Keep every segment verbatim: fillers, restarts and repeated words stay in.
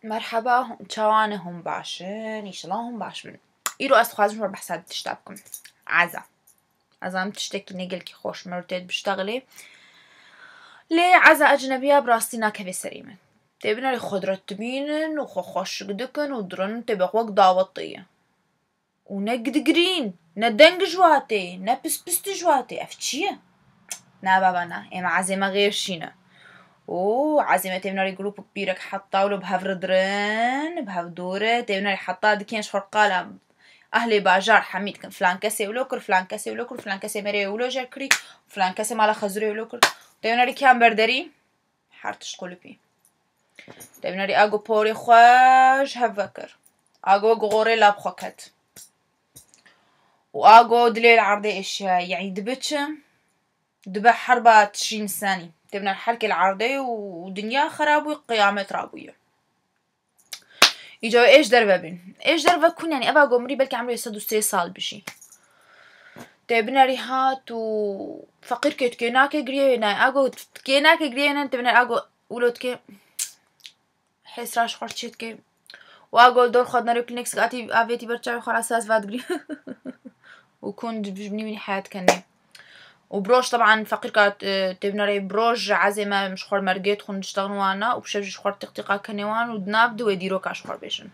Merheba, hûn çawan e? Hûn baş in? Înşallah hûn baş bin. Îro ez dixwazim ji we behsa tişta bikim. Eza. Ez em tiştekî ne gelkî xweş, mero tê biştexilê. Lê eza ecnebiya bi rastî nakeve serê min. Tê binêrî xwe diretibînin û xwe xweşik dikin û dirin tê be wek dawetê ye. Û ne gidigirîn, ne deng ji watê, ne pispist ji watê. Ev çi ye? Na baba na, ême ezê me xêr şîne. Û ezê me tê binêrî grûpek pîrek heta wilo bi hev re dirin, bi hev dû re, tê binêrî heta dikin ji xwe re qala ehlê bajar hemî dikin. Filan kesê wilo kir, filan kesê wilo kir, filan kesê mêrê wilo jêr kirî, filan kesê mala Xezirê wilo kir. Tê binêrî kiyan berderî? Her tişt qulipî. Tê binêrî ago porê xwe ji hev vekir. Ago wek gorê lab xwe ket. Û ago dilê li erdê êşiya, yanî dibe çi? Dibe herba tişrîn senî. Tê binêrî her kê li erdê û dinya xera bûye, qiyamet rabûye. Îca êş derve bin. Êş derve kun, yanî eva gomirî belkî emrê sed û sê sal bijî. Tê binêrî hat û feqîr kê dikê nake giriyê wê nayê. Ago dikê nake giriyê wê nayê, tê binêrî ago wilo dikê hêsra ji xwe çê dikê. Û ago li dor xwe dinêrî Kleenex, atî avêtî ber çavê xwe rastî ez va digrî. Û kun ji nî wî heyat kenê. Û broj, teban feqîrka, e, tê binêrî broj ezê me ji xwe mergê dixwin diştexin wana û bi şev jî ji xwe tîqtîqa kenê wan û di nav di wê dîroka ji xwe bêjin.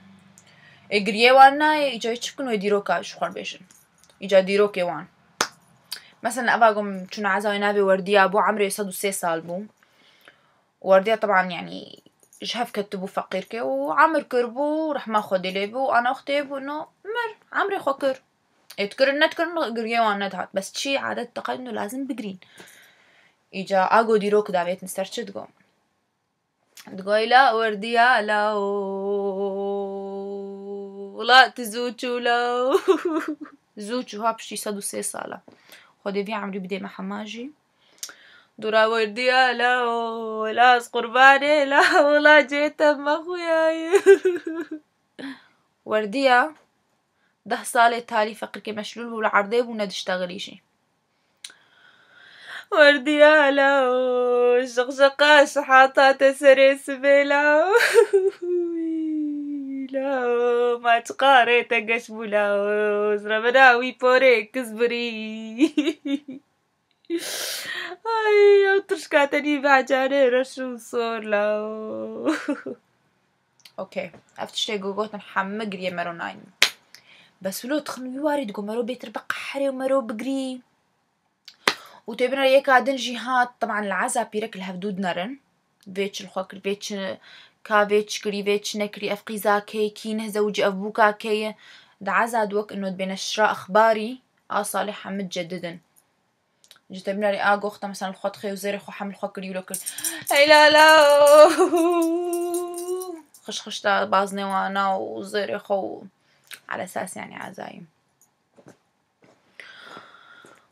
Ê giriyê wan nayê, îca çi bikin wê dîroka ji xwe bêjin. Îca dîrokê wan. Mesela eva gom çûna eza wê navê Werdiya bû, emrê sed û sê sal bû. Werdiya teban yanî ji hev ketibû feqîrkê û emir kiribû, rehma Xwedê lê bû, ana wextê bû no mir, emrê xwe kir. Ê dikirin nedikirin giriyê wan nedihat. Bes çi adet diqedin û lazim bigirîn. Îca ago dîrok davêtin ser çi digo? Digo la Werdiya la o. Wela tu zû çû la o. Zû çû ha piştî sed û sê sala. Xwedê vî emrî bidê me hema jî. Dûra Werdiya la o. La ez qurbanê la o. La cê te me xuyaye. Werdiya. Deh salê talî feqirkê meşlûl bû, li erdê bû, nediştexilî jî. Werdiya la o, jiqjiqa şihata te serê sibê la o. La o, ma çiqarê te geş bû la o, ziremena wî porê kiz birî. Ay, ew tirşka te nî behcanê reş û sor la o. Okey. Ev tiştê ku gotin hemû giriyê mero nayîn. Bes wilo dixin wî warî digo mero bêtir biqeherê û mero bigirî. Û tê binêrî yeka din jî hat, teban li eza pîrek li hevdû dinerin. Vê çi li xwe kir, vê çi ka, vê çi kirî, vê çi nekirî, ev qîza kê ye, kî ne zewicî, ev bûka kê ye. Di eza di wek ino dibêne şira exbarî, a salê hemû dijedidin. Ji te binêrî a goxta mesela li xwe dixê û zêrê xwe hem li xwe kirî wilo kir. Hey la la. Xişxişta baznê wana û zêrê xwe û ala esas yanî ezayî.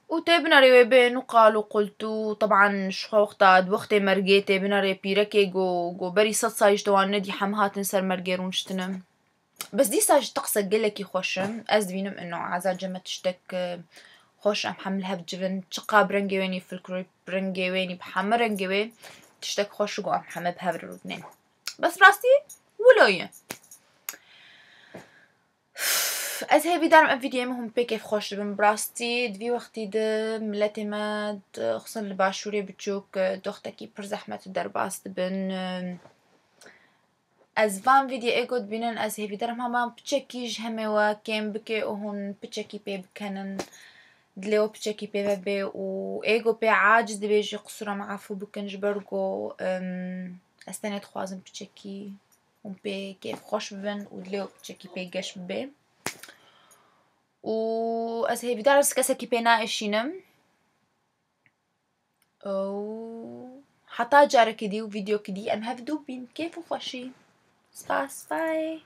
Û tê binêrî wê bên û qal û qultû, teban ji xwe wexta di wextê mergê tê binêrî pîrekê go, go berî sed salî ji te wan nedî hem hatin ser mergê rûniştine. Bes dîsa jî teqse gelekî xweş in. Ez dibînim ino eza cem me tiştek, e, xweş em hem li hev civin. Çiqa bi rengê wênî folklorîk, bi rengê wênî, bi heme rengê wê tiştek xweş û em heme bi hev re rûdinên. Bes rastî wilo ye. Ez hêvîdar im ev vîdyoyê min hûn pê kêfxweş dibin. Bi rastî di vî wextî de miletê me, di, xisûsen li başûrê biçûk, e, doxtekî pir zehmet û derbas dibin. E, Ez van vîdyoyê êgo dibînin, ez hêvîdar im hema piçekî ji hemê we kêm bike û hûn piçekî pê bikenin, dilê we piçekî pê vebe û êgo pê aciz dibê jî qisûra min efû bikin, ji ber ku, em, ez tenê dixwazim piçekî hûn pê kêfxweş bibin û dilê we piçekî pê geş bibe. Û ez hêvîdar im, ez kesekî pê naêşînim. Û heta carekê dî û vîdyokê dî em hev dû bîn. Kêf û xweşî. Spas, bye.